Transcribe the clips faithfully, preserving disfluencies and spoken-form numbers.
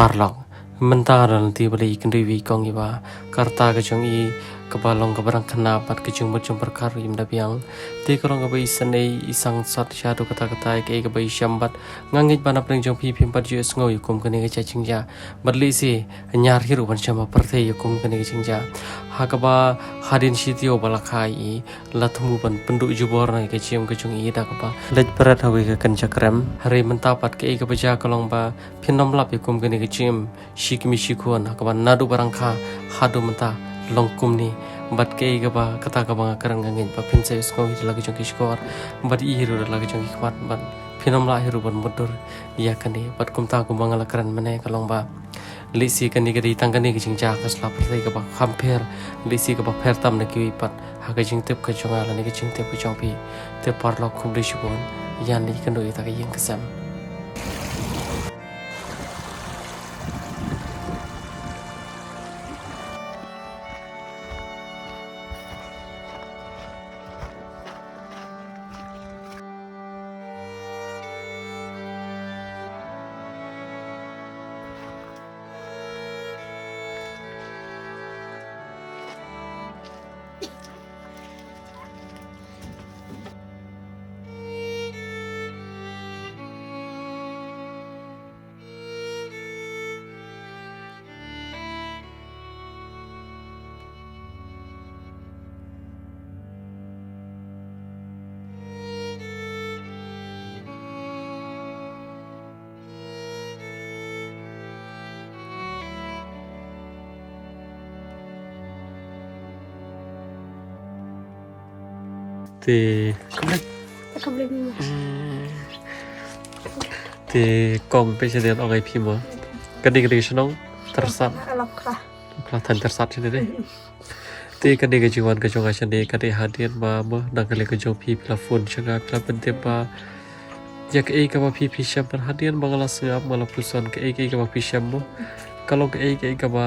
Paralok, mynta da lynti ba la ïakynduh ïa i kong iba ka rta ka jong i kaba long kaba dang khynnah bad ka jingmut jingpyrkhat ruh im da biang. Te ka long kaba i sngewsih i sangsot shaduh katta katta ïa kaei kaba i shem bad nga ngeit ba na pdeng jong phi phim pat ju sngew ïa kum kane ka jingjia. Bad lehse ñiar hi ruh ban shem ha pyrthei ïa kum kane ka jingjia. Ha kaba hadien shi taïew ba la kha i la thmu ban pynduh jubor na ka jingim ka jong i da kaba leit bret ha kawei ka kynja krem. Hynrei mynta pat kaei kaba jia ka long ba phin ym lap ïa kum kane ka jingim shi kmie shi khun ha kaba naduh ba dang kha haduh mynta long kumne. Bad kaei kaba kata kaba nga kren nga ngeit ba phin sa ïohsngew hi da la ka jong ki shkor bad i hi ruh da la ka jong ki khmat bad phin ym lah hi ruh ban mutdur ïa kane. Bad kumta kumba nga la kren mynne ka long ba lehse kane ka dei tang kane ka jingjia ka sla pyrthei kaba kham pher, lehse kaba pher tam na kiwei pat ha ka jingtip ka jong nga lane ka jingtip ka jong phi. Te paralok khublei shibun, ïa ngi kynduh ïa ta ka ïing ka sem. Te khublei. Khublei. Te kong, peit sha dien ong ai phi mo. Kane ka dei shnong Tyrsad. Alam kla. Kla than Tyrsad shane dei. Te kane ka jingwan ka jong nga shane ka dei hadien ba mo nang ka liang ka jong phi phi la phone sha nga phi la pyntip ba ïa kaei kaba phi phi shem, ban hadien ba nga la sngap nga la puson kaei kaei kaba phi shem mo. Ka long kaei kaei kaba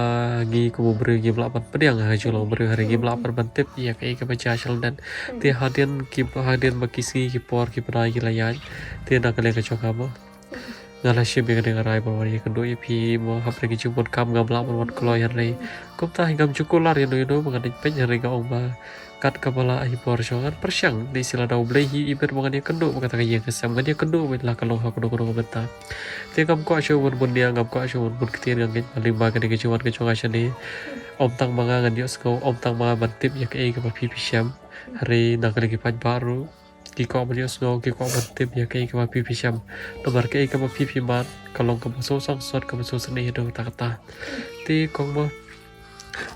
ngi kum u briew ngim lah ban pdiang ha ka jinglong briew, hynrei ngim lah ban ban tip ïa kaei kaba jia sha lyndet. Te hadien ki, hadien ba ki sngi ki por ki bnai ki la ïaid, te nang ka liang ka jong nga mo nga la shim ïa kane ka rai ban wan ïakynduh ïa phi mo, hapdeng ki jingbun kam ngam lah ban wan kloi hynrei kumta hi ngam ju kular ïano ïano ba ngan peit hynrei nga ong ba kat kaba lah hi por jong nga pyrshang, dei shi lada U Blei hi i bet ba ngan ïakynduh ba kata ka ïing ka sem ngan ïakynduh ba la ka long ha kano kano ka bynta. Te ngam kwah shuh ban bun nia, ngam kwah shuh ban bun ktien, nga ngeit ba lyngba kane ka jingwan ka jong nga shane, ym tang ma nga ngan ïohsngew, ym tang ma nga ban tip ïa kaei kaba phi phi shem. Hynrei nang ka liang ki paidbah ruh ki kwah ban ïohsngew, ki kwah ban tip ïa kaei kaba phi phi shem. Namar kaei kaba phi phi mad ka long kaba sngewsih sot, kaba sngewsih snieh haduh katta katta. Te kong mo,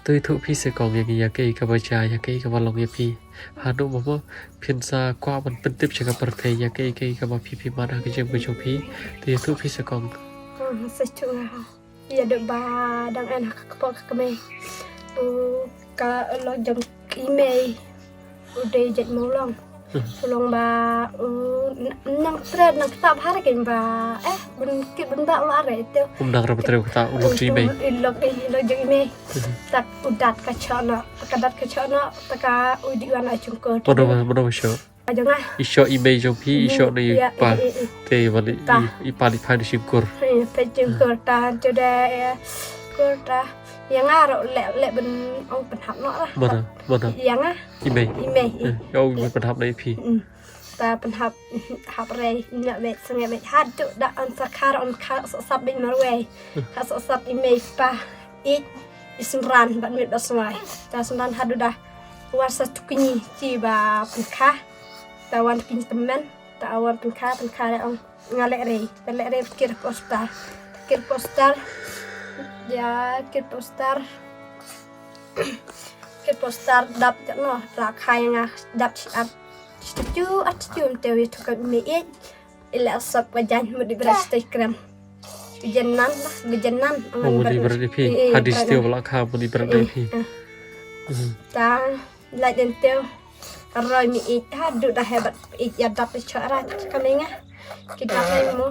to ïathuh phi se kong ïa ngi ïa kaei kaba jia, ïa kaei kaba long ïa phi. Haduh mo mo phin sa kwah ban pyntip sha ka pyrthei ïa kaei kaei kaba phi phi mad ha ka jingim ka jong phi. To ïathuh phi se kong. Kong sa ïathuh nga ha. Ïa dei ba dang en ha ka kpoh ka kmie. U ka long jong i mei. U dei jait mawlong. Hmm. U long ba u n-, nang tret nang ktah bha re ken ba eh bun kit bun ba u la re te. Um nang re ba tre ktah u long jong i mei. U long i long jong i mei. Hmm. Tak u dat ka chono, ka dat ka chono, tak ka u di wan a chungkor. Bodo ba, bodo ba sho. Ka jong nga. I shoh i mei jong phi, i shoh na i pa. Te wan i pa i phai na shim kur. I phai shim kur ta, te da kur ta. Ïa nga ruh leh leh ban ong pynhap noh lah. Mana, mana. Ïa nga. I mei. I mei. Ïa ong pynhap na i phi. Ta pynhap hap rei na beit sngewbha beit haduh da ong sa khar ong khar sop sop beit marwei. Khar sop sop i mei pa. I i synran bad miet bad sngai. Ta synran haduh da wan sa tukni ci ba pynkha. Ta wan tukni tymmen. Ta wan pynkha pynkha re ong nga leh rei. Ta leh rei kir poster. Kir poster. Ïa kir poster. Kir poster dap te no. Ra khai nga dap ci at. Ci tu at ci tu te wi tu ka mi i. Ila sap ka jan mudi beras te krem. Janan lah, janan. Mudi beras phi. Hadis te wala kha mudi beras phi. Ta la den te. Roi mi i haduh da hebat i ya dap i chora ka menga. Ki dap mo.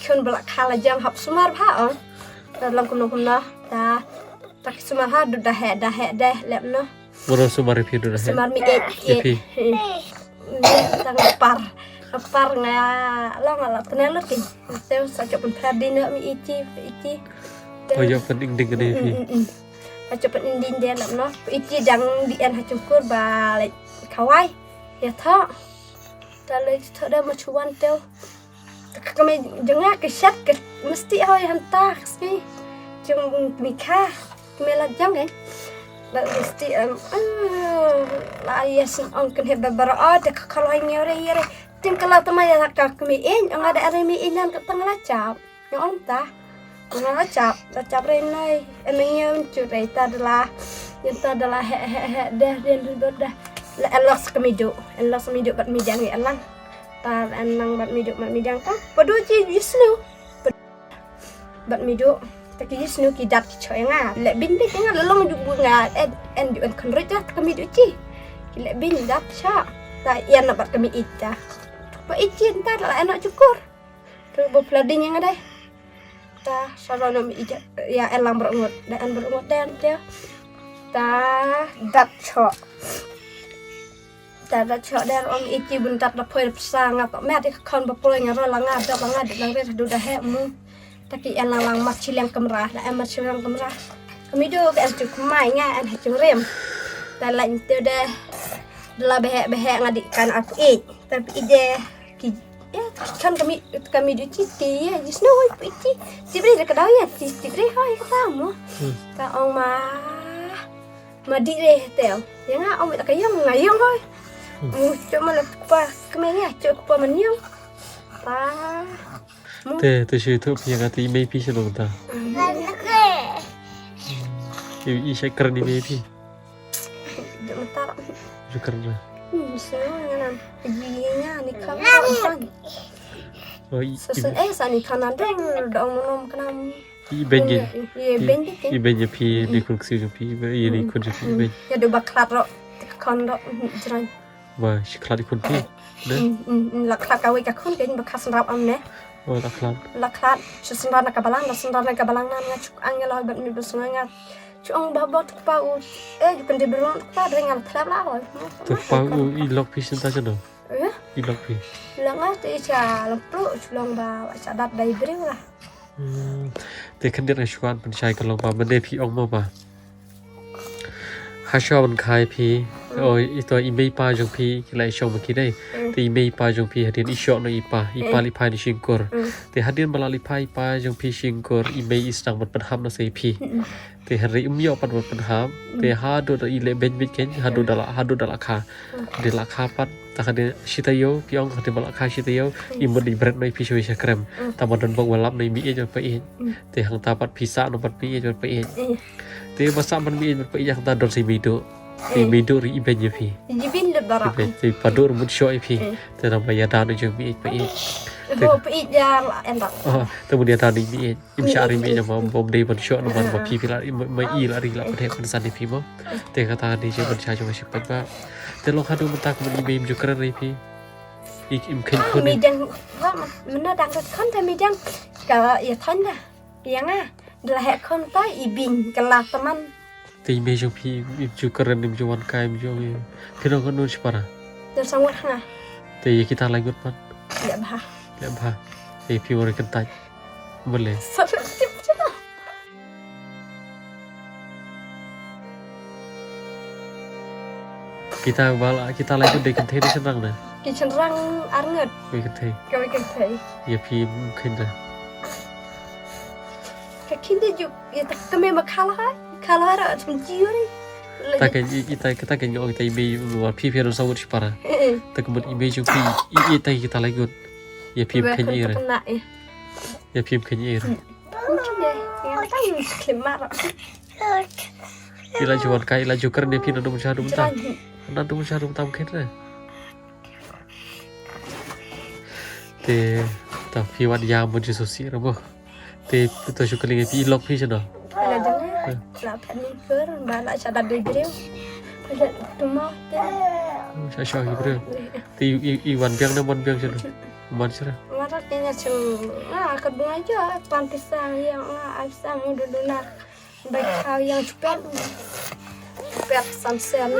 Khun bala khala jam hap sumar bha o. Dalam kuno kuno ta tak sumar haduh da he da he deh lep no. Mano sumar phi duh da he. Sumar mi i i phi. Tang par. Apar nga long la tnel lut ki. Te sa chop pynphra ding no mi ichi, ichi. Te Oh, yo pyn ing ding ne phi. Mm, mm, mm. Sa chop pyn ing ding de lap no. Ichi dang di en ha chungkur ba le khawai. Ya tho. Ta le tho da ma chuan te. Ka kami jnga ka shat ka mesti hoi hanta ka sni. Jong mi kha. Kami la jong eh. La mesti em. Ah, la yes ong kan he ba bara oh, te ka khaloi ngi re, re. Tim kala tama ya ka kami in, ong ada are mi in nan ka tang la chap. Nga ong ta. Nga la chap, la chap re nai. Em ngi ong chu re ta dala. Yan ta dala he, he, he, deh, deh, deh, deh, deh. La en lok sa kami du. En lok sa mi du bat mi jang ni en lang. Ta en lang bat mi du, bat mi jang ta. Padu chi yisnu. Bat mi du. Ta ki yisnu ki dat ki choi nga. Le bin bin nga la long ju bu nga en, en ju en khon roi ta kami du chi. Ki le bin dat cha. Ta yan na bat kami ita. Pa ichi ta la en na chukur. Tu bo plading yang dai. Ta salo nam ija ya elang berengut. Da en berengut dan dia. Ta dat chok. Ta dat chok dan om ichi bun dat da poi psa nga tok met ka khon ba poi nga ro la nga dat la nga dat lang re du da he mu. Ta ki en lang lang mat chi leng kamra da en mat chi leng kamra. Kami du ka en tu kmai nga en ha chung rem. Ta la ntu de la behe behe nga di kan aku ik. Ta pi de ki ya kan kami kami du chi ti ya jis no hoi pi chi ti bre ka dau ya ti ti bre hoi ka ta mo. Hmm. Ta ong ma ma di re tel ya nga ong ka yong nga yong hoi. Hmm. Mu cho ma la pa kami ya cho pa man yong. Ta mu Te te shu tu phi nga ti mei phi shu ta. Hmm. I i shai kren ni mei phi. Duk matar. Ju kren. Hmm, shu nga nan. Ji nga ni kan kan. Oh, i So sun eh sa ni kan nan dong dong nom kan. I ben ye. Ye ben ye. I ben ye phi ni kun ksi phi i ni kun phi ben. Ya du ba klat ro. Kan ro jran. Ba shi khlad i khun phi. Ne? Mm, mm, mm, la khlad ka wei ka khun ka ba kha synrap am ne. Oh, la khlad. La khlad, shi synrap na ka balang, la synrap na ka balang na nga chuk ang ya la bat mi ba sungai nga. Chu ong ba ba tuk pa u. Eh, ju kan de belong tuk pa dre nga la thlap la oi. Tuk pa u i lok phi syn ta chano. Eh? I lok phi. La nga te cha la pru chu long ba wa cha dat dai briew la. Hmm. Te khyndiat nga shuan pynshai ka long ba mynne phi ong mo ba. Ha shuwa ban khai phi. Mm. O i to i mei pa jong phi ki la i shong ma ki dei. Mm. Te i mei pa jong phi hadien i shoh no i pa, i pa Mm. li phai ni shingkur. Mm. Te hadien ba la li phai i pa jong phi shingkur i mei i sdang ban pynhap na sei phi. Mm. Te hynrei um ïoh pat ban pynhap. Mm. Te haduh da i leh beiñ beit kein, haduh da la, haduh da la kha. Mm. Te la kha pat, ta hadien shita ïew, phi ong hadien ba la kha shita ïew, Mm. i mut i bret no i phi shawei sha krem. Mm. Ta ba don bok ba lap no i mei ïeit ban pynïeit. Mm. Te hangta pat phi sah no pat mei ïeit ban pynïeit. Mm. Te ba sah ban mei ïeit ban pynïeit hangta don sa i mei duh. Te i Mm. mei duh ri i beiñ ïa phi. Ji bin le bara. I beiñ, te i pa duh ri mut shoh ïa phi. Mm. Te nang ba ïada no jong mei ïeit pynïeit. Te Ho pynïeit ïa la en dak. Oh, te mut ïada no i mei ïeit. Im shah ri mei ïeit jong ma bom dei ban shoh no ban ba phi phi la im ma i la ri la pynheh pynsan ïa phi mo. Te kata ni jong ban shah jong ma shi pynba. Te long haduh mynta ka mut i mei im ju kren ri phi. Ik im khein Ah, khun mi i. Dang, wa, ma, mena dang ka khon ta mi dang. Ka ïa thon da. Ïa nga. Da la heh khon ta i beiñ ka la tman. Te i mei jong phi im ju kren im ju wan kai im ju ong. Phi nong kano shipara. Da sangwat nga. Te ïa kita lai ngut pat. Leh bha. Leh bha. Te phi wari kyntait. Bale. Sa tip jena. Kita bala, kita lai ngut dei kynthei dei shynrang na. Ki shynrang ar ngut. Wei kynthei. Ka wei kynthei. Ïa phi kynthei. Ka kynthei ju, ïa ta ka me ma khala hai. Khala ra chum jiu ri. Ta ka i, i ta, ta ka nyo, ta i mei wa phi phi ro sa wut shipara. Eh, eh. Ta ka mut i mei ju phi, i, i ta kita lai ngut. Ïa phi kynthei ra. Ïa phi kynthei ra. Ila juan kai, ila jukar ne phi na dum shadum ta. Na dum shadum tam khin re. Te ta phi wat ya mo jisu si re bo. Te to shu kali phi lok phi shano. Ala dana la phan ni kur ba la shada de breu. Ala tuma te. Sha sha hi breu. Te i, i, i wan biang na wan biang shano. Wan shira. Wan rat ni na chu. Ah, ka bunga jo pan pisang yang ah ai pisang mu dulu na. Bai kau yang cepet. Pet san sen.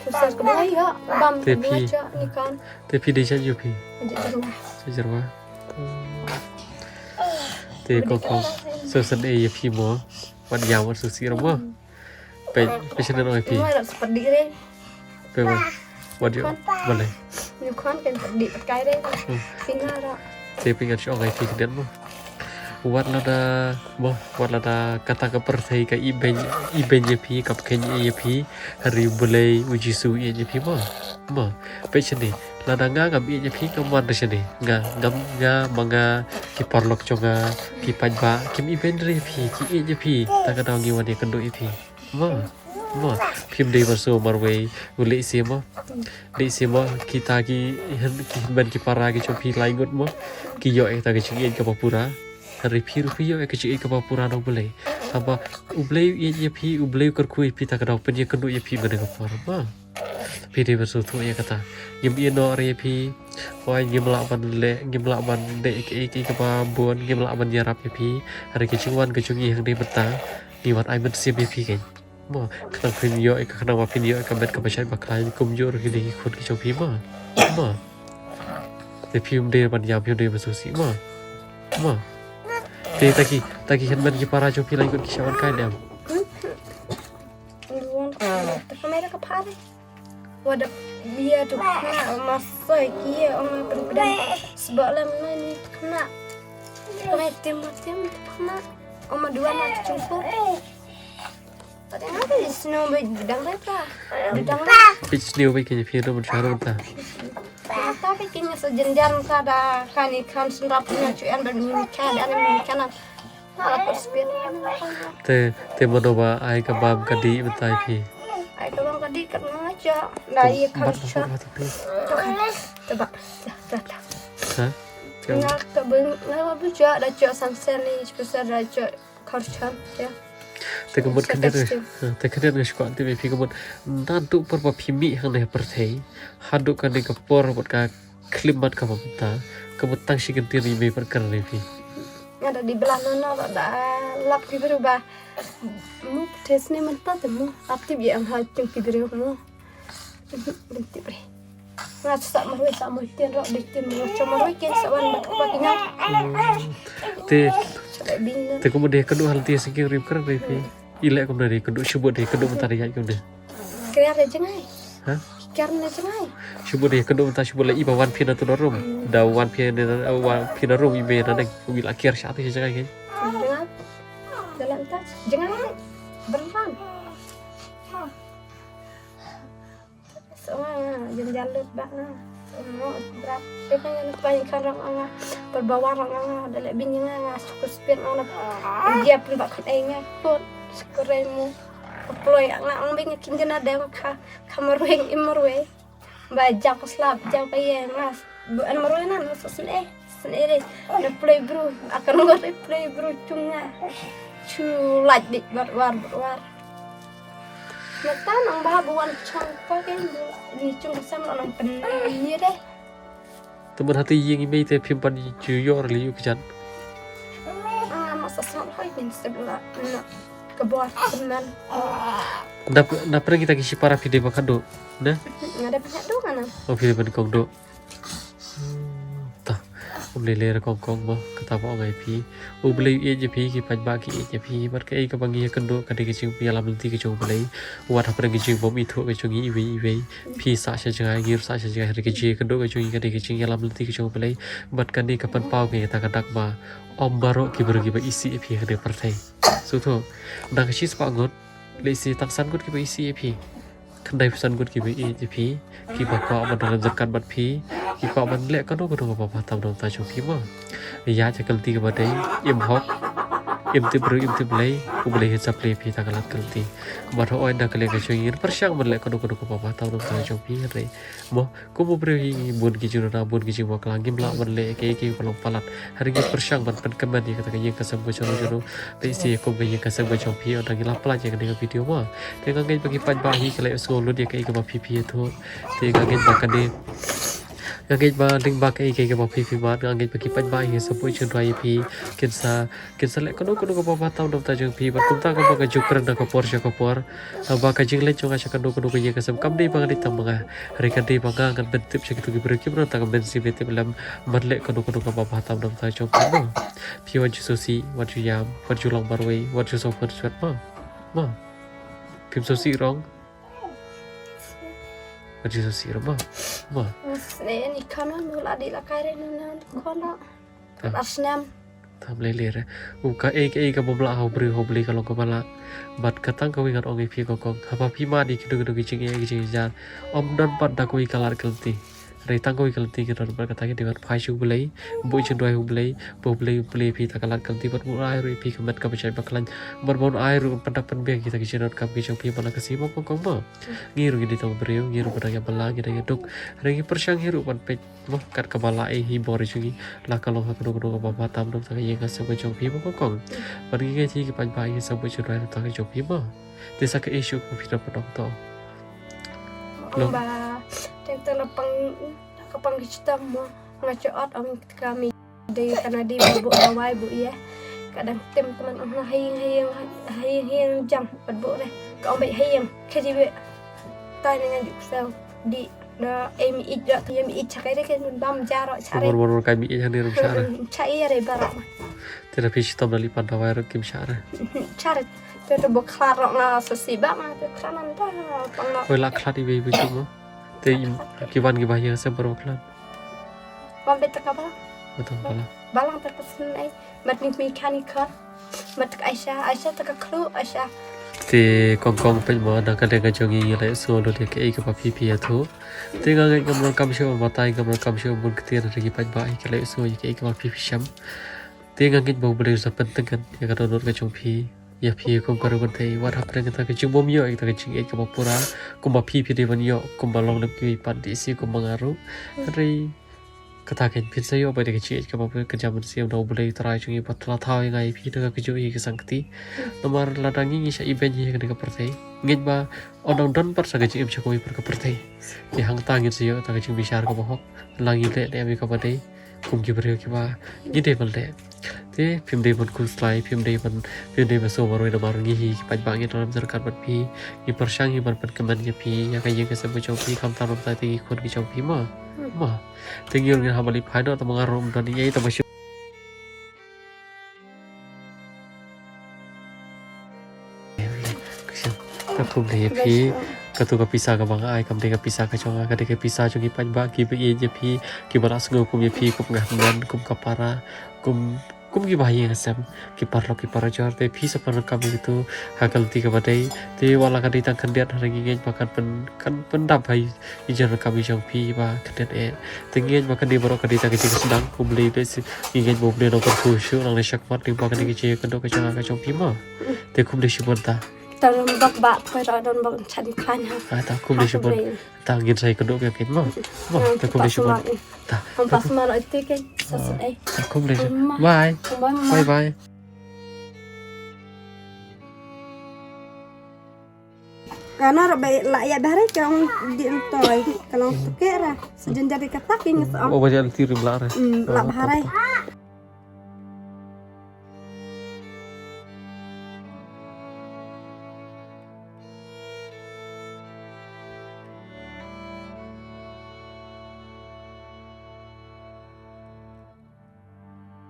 San sen ka ba ïa bam. Te phi. Ni kan. Te phi dei sha ïa phi. Jyrwa. Jyrwa. Te ko ko. So san e ïa phi mo. Wat ïa wat so si mo. Pe pe sha ne ïa phi. Mo rak seperti re. Pe mo. Wat ïa. Boleh. Ni kan kan seperti kai re. Pina ra. Te phi ngan shu ong ïa phi khyndiat mo. Wat lada mo, wat lada kata ka pyrthei ka ibeiñ, ibeiñ ïa phi, ka pynkheiñ ïa phi, hynrei U Blei U Jisu ïeit ïa phi mo. Mo, peit shane, lada nga ngam ïeit ïa phi, ngam wan da shane. Nga, ngam, nga ma nga, ki paralok jong nga, ki paidbah, kim ibeiñ ïa phi, ki ïeit ïa phi, ta ka daw ngi wan ïakynduh ïa phi. Mo, mo, phim dei ban shu marwei, u leh ïa mo. Leh ïa mo, kita ki hyn-, ki hynmen ki para ki jong phi lai ngut mo. Ki ïoh ïa kita ki jingïeit kaba pura. Hynrei phi ruh phi ïoh ïa ki jingïeit kaba pura na U Blei. Haba U Blei u ïeit ïa phi, U Blei u kyrkhu ïa phi ta ka daw pynïakynduh ïa phi mynne ka por mo. Phi dei ban sngewthuh ïa kata. Ngim ïehnoh re ïa phi. Hooid ngim lah ban leh, ngim lah ban leh ïa kiei kiei kaba bun, ngim lah ban ïarap ïa phi. Hynrei ka jingwan ka jong ngi hangne mynta, ngi wan ai mynsiem ïa phi keiñ. Mo, khnang phin ïoh, khnang ba phin ïoh ka met kaba shait ba khlaiñ kumjuh ruh kine ki khun ki jong phi mo. Mo. Te phim dei ban ïam, phim dei ban sngewsih mo. Mo. Te ta ki, ta ki hynmen ki para jong phi lai ngut ki shah wan kai ne em? Te ka mei da ka phah re. Wa da bia tu khana ma soi ki ong pynpdem sbok lem na ni khana. Ka mei tim ma tim khana. Ong ma duan na chungko. Tadi nga ka snow ba dang re ta. Dang re. Phi snow ba kine phi rum sha rum ta. Ta ba kine sa jenjar ta da kani kan sendap nya chu en ba ni kan da ni kan. Te, te mano ba ai ka bam ka dih mynta ïa phi. Ai ka bam ka dih kat nga cha. Da ïa ka cha. Te ba. Da, da, da. Ha? Nga ka beng nga ba cha da cha san sen ni special da cha kar chan ya. Te ka mut khyndiat nga, te khyndiat nga shu kwah tip ïa phi ka mut. Naduh por ba phi mih hangne ha pyrthei haduh kane ka por bad ka khyllipmat kaba mynta, ka mut tang shi kyntien ïa mei pat kren ïa phi. Nga da dei bla no no da lap ki briew ba mu pyrthei sne mynta te mu ap tip ïa ang ha jong ki briew mu. Tip re. Nga sa marwei sa marwei tien ro dei tien ro sa marwei ken sa wan ba ba ki nga. Te te kumno dei ka du hal ti sing ki rim kren ïa phi. I leh kumno dei ka du shu bud dei ka du mynta dei ïa kumno. Kren re jngai. Ha? Kren re jngai. Shu bud dei ka du mynta shu bud leh i ba wan phi na tu na rum. Da wan phi na wan phi na rum i me na deng. Wi la kiar sha tu jngai ke. Jngai. Dalam tas jngai. Beran. So nga jam jalut ba nga. So nga brat. Te ka nga pa kan rong nga. Perbawa rong nga da leh bini nga nga suka spin nga. Dia pun ba kan ai nga. Put suka remu. Ploi nga ang bini kin jana dem ka. Ka marwei i marwei. Ba jam ka slap jam ka ye nga. Bu an marwei na na sa sne. Sne re. Na ploi bru. Akan ngot re ploi bru chunga. Chu laj dik bar war bar war. Nata nang ba buan chang pa ke ni chung sam nang pen ni re. Te mut hati ïing i mei te phim pan ju ïoh rili u kjat. Ah, masa sang hoi bin sebla na kebor teman. Na na pernah kita ki shipara phi dei ba khadduh. Nah. Nga dei ba khadduh kana. Oh phi dei ba kongduh. Ta um lei lei ra kong kong mo kata ba ong ai phi. U Blei u ïeit ïa phi ki paidbah ki ïeit ïa phi bad kaei kaba ngi ïakynduh ka dei ka jingïalam lynti ka jong U Blei. Wat hapdeng ka jingbym ithuh ka jong ngi iwei iwei. Phi sah sha jngai ngi ruh sah sha jngai hynrei ka jingïakynduh ka jong ngi ka dei ka jingïalam lynti ka jong U Blei. Bad kane ka pynpaw ka ïa kata ka dak ba ym baroh ki briew kiba isih ïa phi ha ka pyrthei. Sngewthuh. Nang ka shispah ngut lehse tang san ngut kiba isih ïa phi. Khyndai phew san ngut kiba ïeit ïa phi, kiba kwah ban don lem jingkat bad phi, ki kwah ban leh kano kano kaba bha tam na bynta jong phi mo. Ïa ka lynti kaba dei, im hok, im tip briew, im tip Blei, U Blei un sa plie ïa phi ta ka lad ka lynti. Bad hooid na ka liang ka jong ngi pyrshang ban leh kano kano kaba bha tam na bynta jong phi hynrei mo, kum u briew hi ngi bun ki jingduna, bun ki jingbakla, ngim lah ban leh kiei kiei ba long palat. Hynrei ngi pyrshang ban pynkmen ïa kata ka ïing ka sem ka jong u jong u. Te shi kum ka ïing ka sem ka jong phi, ynda ngi la pynlait ïa kane ka video mo. Te nga ngeit ba ki paidbah hi ki la ïohsngew lut ïa kaei kaba phi phi ïathuh. Te nga ngeit ba kane Nga ngeit ba dang ba kaei kaei kaba phi phi mad, nga ngeit ba ki paidbah hi sa buh jingduwai ïa phi, kin sa, kin sa leh kano kano kaba bha tam na bynta jong phi, bad kumta kaba ka ju kren na ka por sha ka por. Haba ka jingleit jong nga sha kano kano ka ïing ka sem kam dei ba nga dei tang ma nga. Hynrei ka dei ba nga ngan pyntip sha kito ki briew kiba don tang ka mynsiem ïatip lem ban leh kano kano kaba bha tam na bynta jong phi mo. Phi wat ju sngewsih, wat ju ïam, wat ju long marwei, wat ju sngewsih mo. Mo. Phim sngewsih ruh. Wat ju sngewsih ruh mo. Mo. Sne ni khana nu la di la kai re nu na khana. Ah. Ar snem. Tam lei lei re. U kaei kaei kaba bha ha u briew ha u Blei ka long kaba lah. Bad ka tang kawei ngan ong ïa phi kong kong. Haba phi mad ïa kino kino ki jingeh ki jingjar, ym don pat da kawei ka lad ka lynti. Hynrei tang kawei ka lynti ka don bad kata ka dei ban phai sha u Blei. Buh jingduwai ha u Blei. Ba u Blei u plie ïa phi da ka lad ka lynti bad ba un ai ruh ïa phi ka met kaba jait ba khlaiñ. Bad ba un ai ruh ban pyndap pynbiang kita ki jingdonkam ki jong phi man la ka sngi mo kong kong mo. Ngi ruh ngi dei tang briew, ngi ruh ba dang ïa bylla, ngi dang ïa duk. Hynrei ngi pyrshang hi ruh ban peit mo kat kaba lah ïa hi bor jong ngi, la ka long ha kano kano kaba bha tam na bynta ka ïing ka sem ka jong phi mo kong kong. Bad ngi ngeit hi ki paidbah hi sa buh jingduwai na bynta ka jong phi mo. Te sa kaei shuh kaba phi dang pyndonkam? Ong ba teng teng na pang, ka pang ka shitom mo. Nga shu ot ong ka mi dei kana dei ba buh dawai buh ïa. Ka dang tem teman ong na ha ïing ha ïing ha ïing ha ïing jam bad buh re. Ka ong beit ha ïing ka dei beit. Tai na ngan dei ksel dei. Na em ïeit da em ïeit cha kai re ken dam ja ro cha re. Bor bor bor kai mi ïeit hangne ruh shah re. Cha ïa re baroh. Te na phi shitom na lipad dawai ruh kim shah re. Cha re. Te te buh khlad ruh nga sa sih ba nga te khlad nanda pang na. Oi la khlad iwei iwei tu mo. Te im ki wan ki ba ïa sem baroh khlad. Wan beit ta ka balang. Beit ta ka balang. Balang ta ka sngewsih. Mat ni mi khani khar. Mat ka Aisha, Aisha ta ka khlu, Aisha. Te kong kong peit mo na ka dei ka jong ngi ngi la ïohsngew lut ïa kaei kaba phi phi ïathuh. Te nga ngeit ngam donkam shuh ban batai, ngam donkam shuh ban bun ktien, hynrei ki paidbah hi ki la ïohsngew ïa kaei kaba phi phi shem. Te nga ngeit ba U Blei u sa pyntngen ïa ka dohnud ka jong phi. Ïa phi kum ka riewkynthei wat hapdeng kata ka jingbym ïoh ïa kata ka jingïeit kaba pura kumba phi phi dei ban ïoh, kumba long lem kiwei pat dei shi kumba nga ruh. Hynrei kata kein phin sa ïoh bad ïa ka jingïeit kaba pura, ka jingmynsiem na U Blei Trai jong ngi ba la thaw ïa nga ïa phi da ka juh hi ka sangkti. Namar lada ngi ngi shah ibeiñ hi ha kane ka pyrthei, ngeit ba ym dang don pat sa ka jingim sha kawei pat ka pyrthei. Te hangta ngin sa ïoh kata ka jingbishar kaba hok. La ngi leh ne em ïa kaba dei kum ki briew kiba ngi dei ban leh. Te phim dei ban khuslai, phim dei ban, phim dei ban sngewmarwei namar ngi hi ki paidbah ngi don lam jyrkat bad phi. Ngi pyrshang hi ban pynkmen ïa phi, ïa ka ïing ka sem ka jong phi, khamtam na bynta ki khun ki jong phi mo. Mo. Te ngi ruh ngin hap ban leit phai noh, tang ba nga ruh ym don ei ei tang ba shu Ka khublei ïa phi. Katu ka pisa kaba nga ai kam dei ka pisa ka jong nga, ka dei ka pisa jong ki paidbah kiba ïeit ïa phi, kiba la sngew kum ïa phi, kum nga hynmen, kum ka para, kum, kum kiba ha ïing ha sem, ki paralok ki parajor, te phi sa pyndonkam ïa katu ha ka lynti kaba dei. Te wat la ka dei tang khyndiat, hynrei ngi ngeit ba kan pyn, kan pyndap ha ïa ka jingdonkam jong phi ba khyndiat eh. Te ngi ngeit ba kane baroh ka dei tang ka jingsdang, U Blei u leh shisha, ngi ngeit ba U Blei un nang kyrkhu shuh nangne shakhmat lyngba kane ka jingïakynduh ka jong nga ka jong phi mo. Te khublei shibun ta. Ta don bok ba, poi ta don bok chan khan ha. Ah, ta khublei shibun. Ta ngin sa ïakynduh biang kein mo. Mo, ta khublei shibun. Ta. Hangta sma ïa ti kein. Sa sa eh. Ta khublei shibun. Bye. Bye bye. Ka na ra ba la ïa bahari ka ong di ntoi. Ka long tuke ra. Sa jan jari ka tak ing sa ong. Oh, ba jan ti rim la ra. Hmm, la bahari.